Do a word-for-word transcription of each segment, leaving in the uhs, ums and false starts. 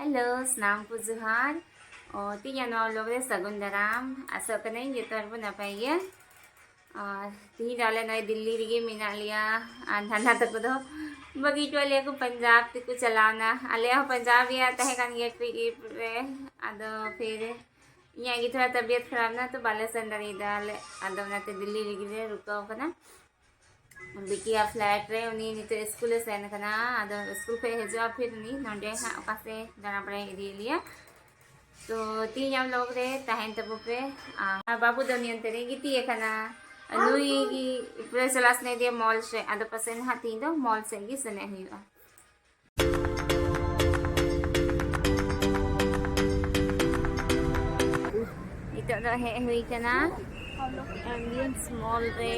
Hello, ᱥᱟᱱᱟᱢ ᱠᱚ ᱡᱚᱦᱟᱨ᱾ ᱚ, ᱛᱤᱦᱤᱧᱟᱜ ᱱᱚᱣᱟ ᱵᱞᱚᱜ ᱨᱮ ᱥᱟᱹᱜᱩᱱ ᱫᱟᱨᱟᱢ᱾ ᱟᱥᱚᱜ ᱠᱟᱹᱱᱟᱹᱧ ᱡᱚᱛᱚ ᱦᱚᱲ ᱵᱚᱱ ᱱᱟᱯᱟᱭ ᱜᱮᱭᱟ᱾ ᱟᱨ ᱛᱤᱦᱤᱧ ᱫᱚ ᱟᱞᱮ ᱱᱚᱜᱼᱚᱭ ᱫᱤᱞᱞᱤ ᱨᱮᱜᱮ ᱢᱮᱱᱟᱜ ᱞᱮᱭᱟ᱾ ᱟᱨ ᱱᱟᱱᱟ ᱛᱟᱠᱚ ᱫᱚ ᱵᱟᱹᱜᱤ ᱦᱚᱴᱚᱣᱟᱫ ᱞᱮᱭᱟ ᱠᱚ, ᱯᱟᱧᱡᱟᱵᱽ ᱛᱮᱠᱚ ᱪᱟᱞᱟᱣᱱᱟ᱾ ᱟᱞᱮᱭᱟᱜ ᱦᱚᱸ ᱯᱟᱧᱡᱟᱵᱽ ᱨᱮᱭᱟᱜ ᱛᱟᱦᱮᱸ ᱠᱟᱱ ᱜᱮᱭᱟ ᱴᱨᱤᱯ ᱨᱮ, ᱟᱫᱚ ᱯᱷᱤᱨ ᱤᱧᱟᱹᱜ ᱜᱮ ᱛᱷᱚᱲᱟ ᱛᱟᱵᱤᱭᱚᱛ ᱠᱷᱟᱨᱟᱯ ᱱᱟ, ᱛᱚ ᱵᱟᱞᱮ ᱥᱮᱱ ᱫᱟᱲᱮᱭᱟᱫᱟ ᱞᱮ᱾ ᱟᱫᱚ ᱚᱱᱟᱛᱮ ᱫᱤᱞᱞᱤ ᱨᱮᱜᱮ ᱞᱮ ᱨᱩᱠᱟᱹᱣ ᱠᱟᱱᱟ᱾ ᱵᱤᱴᱤᱭᱟ ᱯᱷᱞᱟᱭᱤᱴ ᱨᱮ, ᱩᱱᱤ ᱱᱤᱛᱚᱜ ᱥᱠᱩᱞᱮ ᱥᱮᱱ ᱠᱟᱱᱟ᱾ ᱟᱫᱚ ᱥᱠᱩᱞ ᱠᱷᱚᱱ ᱦᱤᱡᱩᱜᱼᱟ ᱯᱷᱤᱨ ᱩᱱᱤ ᱱᱚᱸᱰᱮ ᱦᱟᱸᱜ ᱚᱠᱟ ᱥᱮᱫ ᱫᱟᱬᱟ ᱵᱟᱲᱟᱭ ᱤᱫᱤᱭᱮᱫ ᱞᱮᱭᱟ᱾ ᱛᱚ ᱛᱮᱦᱮᱧᱟᱜ ᱵᱞᱚᱜ ᱨᱮ ᱛᱟᱦᱮᱱ ᱛᱟᱵᱚ ᱯᱮ᱾ ᱟᱨ ᱵᱟᱹᱵᱩ ᱫᱚ ᱱᱤᱭᱟᱹ ᱛᱮᱨᱮ ᱜᱤᱛᱤᱡ ᱟᱠᱟᱱᱟ᱾ ᱱᱩᱭ ᱜᱮ ᱯᱩᱨᱟᱹ ᱪᱟᱞᱟᱜ ᱥᱟᱱᱟᱭᱮᱫᱮᱭᱟ ᱢᱚᱞ ᱥᱮᱫ, ᱟᱫᱚ ᱯᱟᱥᱮᱡ ᱱᱟᱦᱟᱜ ᱛᱮᱦᱮᱧ ᱫᱚ ᱢᱚᱞ ᱥᱮᱫ ᱜᱮ ᱥᱮᱱᱚᱜ ᱦᱩᱭᱩᱜᱼᱟ᱾ ᱱᱤᱛᱚᱜ ᱫᱚ ᱦᱮᱡ ᱦᱩᱭ ᱠᱟᱱᱟ ᱮᱢᱵᱤᱭᱮᱱᱥ ᱢᱚᱞ ᱨᱮ᱾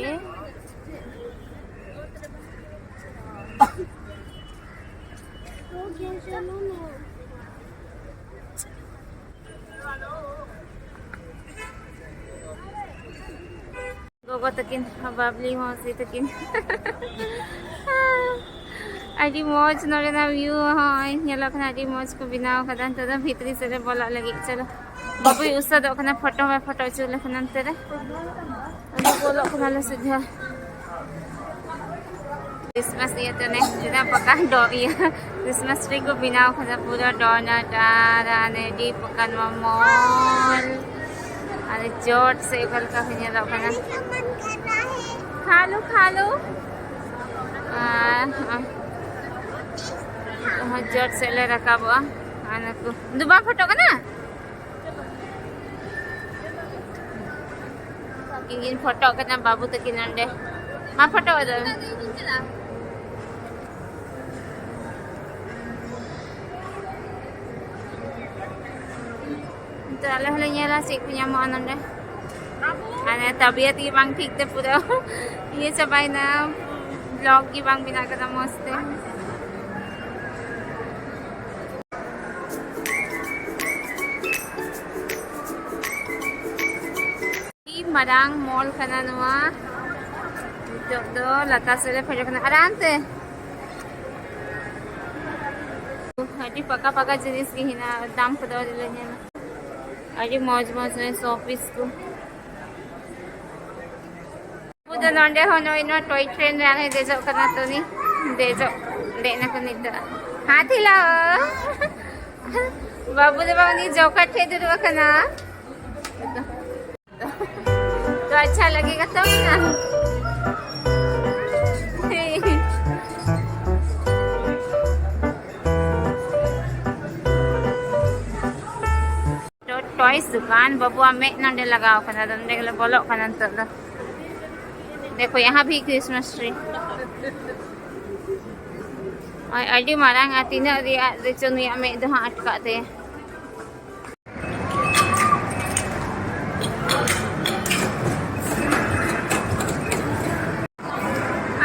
ᱜᱚᱜᱚ ᱛᱟᱹᱠᱤᱱ, ᱵᱟᱵᱞᱤ ᱢᱟᱹᱥᱤ ᱛᱟᱹᱠᱤᱱ᱾ ᱟᱹᱰᱤ ᱢᱚᱡᱽ ᱱᱚᱰᱮᱱᱟᱜ ᱵᱷᱤᱭᱩ ᱦᱚᱸ ᱧᱮᱞᱚᱜ ᱠᱟᱱᱟ, ᱟᱹᱰᱤ ᱢᱚᱡᱽ ᱠᱚ ᱵᱮᱱᱟᱣ ᱠᱟᱫᱟ᱾ ᱱᱤᱛᱚᱜ ᱫᱚ ᱵᱷᱤᱛᱨᱤ ᱥᱮᱫ ᱨᱮ ᱵᱚᱞᱚᱜ ᱞᱟᱹᱜᱤᱫ᱾ ᱪᱚᱞᱚ, ᱵᱟᱹᱵᱩᱭ ᱩᱥᱟᱹᱫᱚᱜ ᱠᱟᱱᱟ, ᱯᱷᱳᱴᱳ ᱦᱚᱸ ᱯᱷᱳᱴᱳ ᱦᱚᱪᱚ ᱞᱮᱠᱷᱟᱱ ᱱᱚᱱᱛᱮ ᱨᱮ᱾ ᱟᱫᱚ ᱵᱚᱞᱚᱜ ᱠᱟᱱᱟᱞᱮ ᱥᱤᱫᱷᱟ᱾ ᱠᱨᱤᱥᱢᱟᱥ ᱤᱭᱟᱹᱛᱮ ᱚᱱᱮ ᱪᱮᱫᱟᱜ ᱯᱟᱠᱟ ᱰᱚ-, ᱤᱭᱟᱹ, ᱠᱨᱤᱥᱢᱟᱥ ᱴᱨᱤ ᱠᱚ ᱵᱮᱱᱟᱣ ᱠᱟᱫᱟ, ᱯᱩᱨᱟᱹ ᱰᱚᱱᱟᱴ ᱟᱨ ᱦᱟᱱᱮ ᱟᱹᱰᱤ ᱯᱟᱠᱟ ᱱᱚᱣᱟ ᱢᱚᱞ᱾ ᱟᱨ ᱪᱚᱴ ᱥᱮᱫ ᱚᱠᱟ ᱞᱮᱠᱟ ᱠᱚ ᱧᱮᱞᱚᱜ ᱠᱟᱱᱟ᱾ ᱠᱷᱟᱞᱩ, ᱠᱷᱟᱞᱩ᱾ ᱟᱨ ᱦᱚᱸᱜᱼᱚᱭ ᱪᱚᱴ ᱥᱮᱫ ᱞᱮ ᱨᱟᱠᱟᱵᱚᱜᱼᱟ᱾ ᱟᱨ ᱱᱩᱠᱩ ᱫᱚ ᱵᱟᱝ ᱯᱷᱳᱴᱳ ᱠᱟᱱᱟ? ᱤᱧ ᱜᱤᱧ ᱯᱷᱳᱴᱳᱜ ᱠᱟᱱᱟ, ᱵᱟᱹᱵᱩ ᱛᱟᱹᱠᱤᱱ ᱱᱚᱸᱰᱮ᱾ ᱢᱟ ᱯᱷᱳᱴᱳ ᱫᱚ᱾ ᱛᱚ ᱟᱞᱮ ᱦᱚᱸᱞᱮ ᱧᱮᱞᱟ ᱪᱮᱫ ᱠᱚ ᱧᱟᱢᱚᱜᱼᱟ ᱱᱚᱸᱰᱮ᱾ ᱢᱟᱱᱮ ᱛᱟᱵᱤᱭᱟᱛ ᱜᱮ ᱵᱟᱝ ᱴᱷᱤᱠ ᱛᱮ ᱯᱩᱨᱟᱹ ᱤᱭᱟᱹ ᱪᱟᱵᱟᱭᱮᱱᱟ, ᱵᱞᱚᱜ ᱜᱮ ᱵᱟᱝ ᱵᱮᱱᱟᱜ ᱠᱟᱱᱟ ᱢᱚᱡᱽ ᱛᱮ᱾ ᱟᱹᱰᱤ ᱢᱟᱨᱟᱝ ᱢᱚᱞ ᱠᱟᱱᱟ ᱱᱚᱣᱟ᱾ ᱱᱤᱛᱚᱜ ᱫᱚ ᱞᱟᱛᱟᱨ ᱥᱮᱫ ᱞᱮ ᱯᱷᱮᱰᱚᱜ ᱠᱟᱱᱟ᱾ ᱟᱨ ᱦᱟᱱᱛᱮ ᱟᱹᱰᱤ ᱯᱟᱠᱟ ᱯᱟᱠᱟ ᱡᱤᱱᱤᱥ ᱜᱮ ᱦᱮᱱᱟᱜᱼᱟ, ᱫᱟᱢ ᱠᱚᱫᱚ ᱟᱹᱣᱨᱤ ᱞᱮ ᱧᱮᱞᱟ᱾ ᱟᱹᱰᱤ ᱢᱚᱡᱽ ᱢᱚᱡᱽ ᱱᱚᱜᱼᱚᱭ ᱥᱚ ᱯᱤᱥ ᱠᱚ᱾ ᱟᱵᱚ ᱫᱚ ᱱᱚᱰᱮ ᱦᱚᱸ ᱱᱚᱜᱼᱚᱭ ᱱᱚᱣᱟ ᱴᱚᱭ ᱴᱨᱮᱱ ᱨᱮ ᱟᱨᱦᱚᱸᱭ ᱫᱮᱡᱚᱜ ᱠᱟᱱᱟ᱾ ᱛᱚ ᱩᱱᱤ ᱫᱮᱡᱚᱜ, ᱫᱮᱡ ᱱᱟᱠᱚ ᱱᱤᱛ ᱫᱚ᱾ ᱦᱟᱛ ᱦᱤᱞᱟᱹᱣ᱾ ᱵᱟᱹᱵᱩ ᱫᱚ ᱵᱟᱝ, ᱩᱱᱤ ᱡᱚᱠᱟᱨ ᱴᱷᱮᱡ ᱫᱩᱲᱩᱵ ᱟᱠᱟᱱᱟ᱾ ᱛᱚ ᱟᱪᱪᱷᱟ ᱞᱟᱜᱮᱜᱟ ᱛᱚ ᱱᱟ᱾ ᱴᱚᱭᱥ ᱫᱚᱠᱟᱱ, ᱵᱟᱹᱵᱩᱣᱟᱜ ᱢᱮᱫ ᱱᱚᱸᱰᱮ ᱞᱟᱜᱟᱣ ᱠᱟᱱᱟ, ᱟᱫᱚ ᱱᱚᱸᱰᱮ ᱜᱮᱞᱮ ᱵᱚᱞᱚᱜ ᱠᱟᱱᱟ ᱱᱤᱛᱚᱜ ᱫᱚ᱾ ᱫᱮᱠᱷᱳ, ᱭᱟᱦᱟᱸ ᱵᱷᱤ ᱠᱨᱤᱥᱢᱟᱥ ᱴᱨᱤ᱾ ᱟᱨ ᱟᱹᱰᱤ ᱢᱟᱨᱟᱝ, ᱟᱨ ᱛᱤᱱᱟᱹᱜ ᱨᱮᱭᱟᱜ ᱨᱮᱪᱚ ᱱᱩᱭᱟᱜ ᱢᱮᱫ ᱫᱚ ᱦᱟᱸᱜ ᱟᱴᱠᱟᱜ ᱛᱟᱭᱟ᱾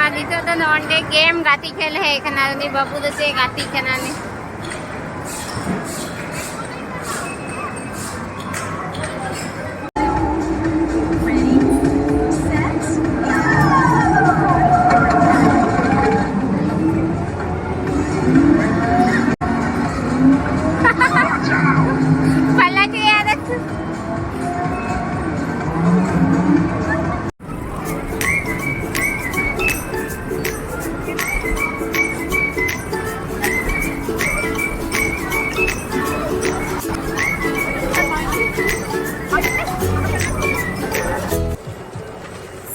ᱟᱨ ᱱᱤᱛᱚᱜ ᱫᱚ ᱱᱚᱰᱮ ᱜᱮᱢ ᱜᱟᱛᱮᱜ ᱴᱷᱮᱱ ᱞᱮ ᱦᱮᱡ ᱟᱠᱟᱱᱟ᱾ ᱩᱱᱤ ᱵᱟᱹᱵᱩ ᱫᱚ ᱪᱮᱫ ᱜᱟᱛᱮᱜ ᱠᱟᱱᱟ ᱩᱱᱤ᱾ पलट गया देख।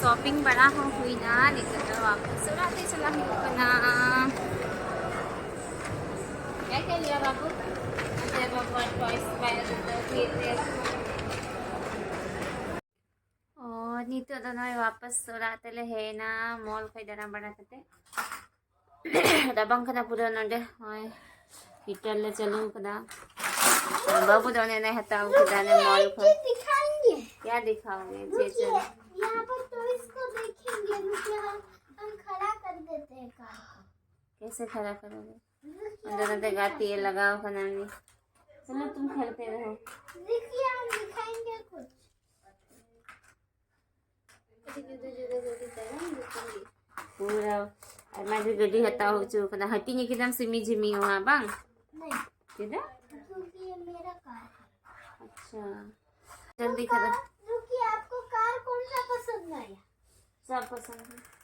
ᱥᱚᱯᱤᱝ ᱵᱟᱲᱟ ᱦᱚᱸ ᱦᱩᱭᱱᱟ, ᱱᱤᱛᱚᱜ ᱫᱚ ᱣᱟᱯᱚᱥ ᱚᱲᱟᱜ ᱛᱮ ᱪᱟᱞᱟᱜ ᱦᱩᱭᱩᱜ ᱠᱟᱱᱟ᱾ क्या क्या लिया बाबू? अच्छा, बाबू टॉयज पाया तो फिर ᱚ, ᱱᱤᱛᱚᱜ ᱫᱚ ᱱᱚᱜᱼᱚᱭ ᱣᱟᱯᱟᱥ ᱚᱲᱟᱜ ᱛᱮᱞᱮ ᱦᱮᱡ ᱮᱱᱟ, ᱢᱚᱞ ᱠᱷᱚᱡ ᱫᱟᱬᱟ ᱵᱟᱲᱟ ᱠᱟᱛᱮ᱾ ᱨᱟᱵᱟᱝ ᱠᱟᱱᱟ ᱯᱩᱨᱟᱹ ᱱᱚᱰᱮ᱾ ᱱᱚᱜᱼᱚᱭ ᱦᱤᱴᱟᱨ ᱞᱮ ᱪᱟᱹᱞᱩ ᱠᱟᱫᱟ᱾ ᱵᱟᱹᱵᱩ ᱫᱚ ᱚᱱᱮ ᱚᱱᱟᱭ ᱦᱟᱛᱟᱣ ᱠᱟᱫᱟ, ᱚᱱᱮ ᱢᱚᱞ ᱠᱷᱚᱱ᱾ दिखाएंगे। क्या दिखाओगे? ᱪᱮᱫ ᱪᱮᱫ? यहाँ पर टॉयज को देखेंगे, मतलब हम, हम खड़ा कर देते हैं कार को। कैसे खड़ा करोगे? अंदर अंदर गाती है, लगाओ खाना में। चलो तुम खेलते रहो। देखिए, हम दिखाएंगे कुछ। ᱯᱩᱨᱟᱹ ᱟᱭᱢᱟ ᱰᱷᱮᱨ ᱜᱟᱹᱰᱤ ᱦᱟᱛᱟᱣ ᱦᱚᱪᱚ ᱠᱟᱫᱟ᱾ ᱦᱟᱹᱴᱤᱧ ᱠᱮᱫᱟᱢ ᱥᱤᱢᱤ ᱡᱷᱤᱢᱤ ᱦᱚᱸ, ᱵᱟᱝ? ᱪᱮᱫᱟᱜ? क्योंकि ये मेरा कार है। अच्छा, जल्दी खत्म। क्योंकि आपको कार कौन सा पसंद आया? सब पसंद है।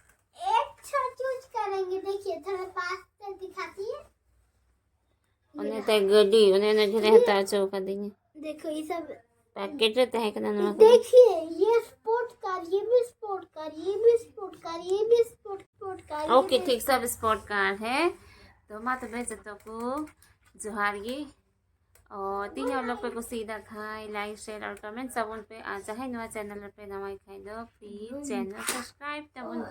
एक अच्छा चूज करेंगे। देखिए, थोड़ा पास से दिखाती है। ᱚᱱᱮ ᱛᱟᱭ ᱜᱟᱹᱰᱤ, ᱚᱱᱮ ᱚᱱᱟ ᱜᱷᱮᱨᱮ ᱦᱟᱛᱟᱣ ᱦᱚᱪᱚ ᱠᱟᱫᱤᱧᱟ᱾ देखो, ये सब ᱯᱮᱠᱮᱴ ᱨᱮ ᱛᱟᱦᱮᱸ ᱠᱟᱱᱟ ᱱᱚᱣᱟ ᱠᱚ᱾ देखिए, ये स्पोर्ट कार, ये भी स्पोर्ट कार, ये भी स्पोर्ट कार, ये भी स्पोर्ट स्पोर्ट कार, ये ओके, भी- ठीक, सब स्पोर्ट कार है। तो ᱢᱟ ᱛᱚᱵᱮ ᱡᱚᱛᱚ ᱠᱚ ᱡᱚᱦᱟᱨ ᱜᱮ᱾ ᱚ, ᱛᱤᱦᱤᱧᱟᱜ ᱵᱞᱚᱜ ᱯᱮ ᱠᱩᱥᱤᱭᱟᱫᱟ ᱠᱷᱟᱡ ᱞᱟᱭᱤᱠ, ᱥᱮᱭᱟᱨ ᱟᱨ ᱠᱚᱢᱮᱱᱴ ᱛᱟᱵᱚᱱ ᱯᱮ᱾ ᱟᱨ ᱡᱟᱦᱟᱸᱭ ᱱᱚᱣᱟ ᱪᱮᱱᱮᱞ ᱨᱮᱯᱮ ᱱᱟᱣᱟᱭ ᱠᱷᱟᱡ ᱫᱚ ᱯᱞᱤᱡ ᱪᱮᱱᱮᱞ ᱥᱟᱵᱥᱠᱨᱟᱭᱤᱵ ᱛᱟᱵᱚᱱ ᱯᱮ᱾